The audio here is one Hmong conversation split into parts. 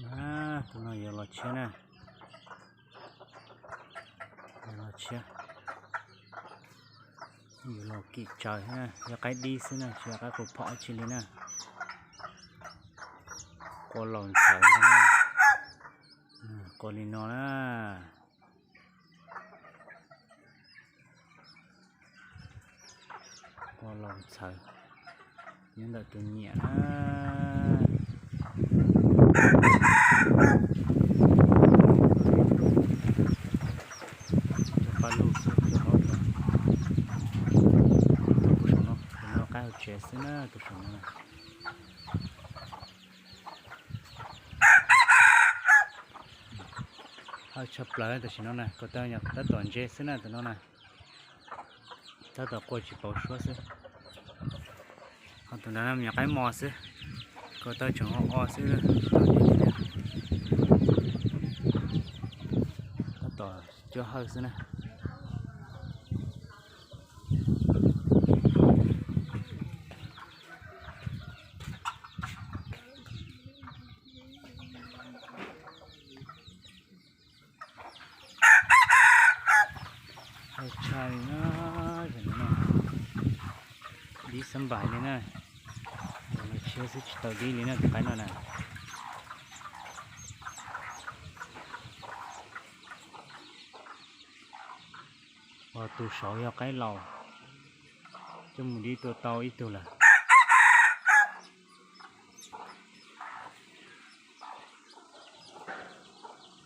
Tus no yuav los tshiab na, yuav los tshiab, yuav los kim tsawv thiab na, yog qaib dib xwb na, tsis yog qaib qus phom dab tsi li na. Qua laus ntxhawv ntag na, qua li no na. Qua laus ntxhawv nyob ntawm tus nyiam na. Cov paj lug xwb, cov hauv, tus saum no, tus no qaib hauv tsev xwb na, tus saum no na. Hawj tshaj plaws tam sim no na, ko taw tab tom ntse xwb na tus no na. Tab tom qua tsis pauv suab xwb. Ho tus ntawd me nyuam qaib mos xwb, ko taw tseem o o xwb, tsis tau dib li na. Tab tom cuab hawj xwb na. Tshaj li na, dib xab npais li na. Tshiab xwb tsis tau dib li na tus qaib no na. Ho tus saud yog qaib laus, coj mus dib tua tau ib tug lawm.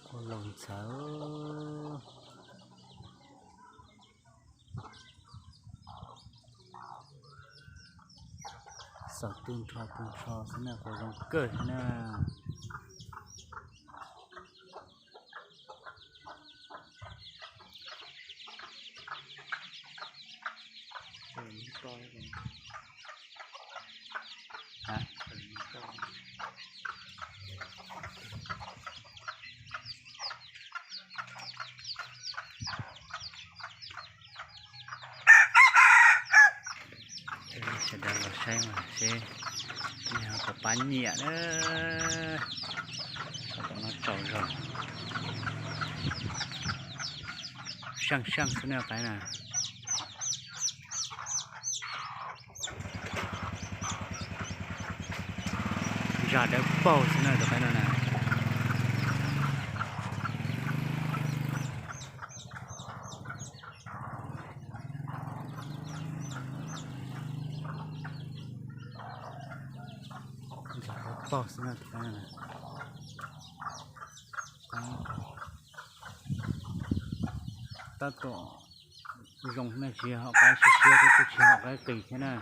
Qua laus ntxhawv. Xaus tu nrho tu nrho xwb na, qua zoo kawg thiab na. Sawv daws los saib mas seb, yog tom pab nyiam na, tom no tsaus zog, seej seej xwb na qaib na. Ntsa dawb paug xwb na tus qaib no na. Ntsa dawb paug xwb na tus qaib no na. Tab tom zoo na, tsis yog hom qaib siab siab thiab kuj tsis yog hom qaib qis thiab na.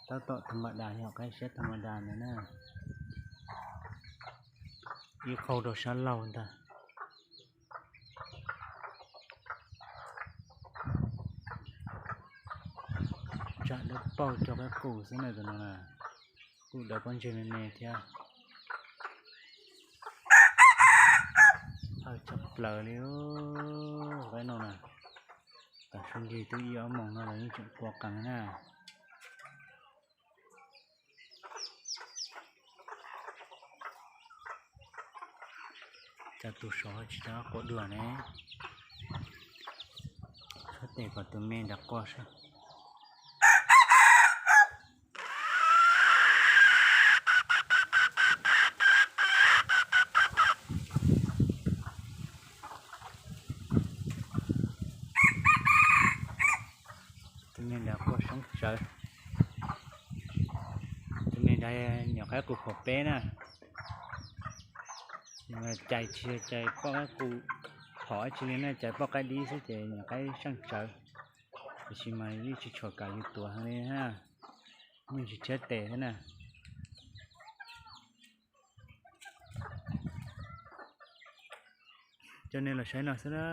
Tab tom tha ma das, yog hom qaib siab tha ma das ntawd na. Ib qaug rau sab laug ntag. Ntsa dawb paug cog qaib qus xwb na tus no na. Kuj dawb pob ntseg me me thiab. Hawj tshaj plaws li qaib no na. Tam sim ntsis twb ib ob moos no los yeej tseem qua qees na. Cas tus saud tsis tau qua dua ne. Tshuab tes kom tus me nrad qua saib. Tus me nrad qua soob tsawv. Tus me nrad nyuam qaib qus phom peb na. Cais tsis cais poj qaib qus phom dab tsi li na, cais poj qaib dib xwb ces nyuam qaib seej tsawv. Tiam sis mas yeej tsis tshua kam yus tuav heev li na, yeej tsis tshiab tes thiab na. Coj nej los saib no xwb na.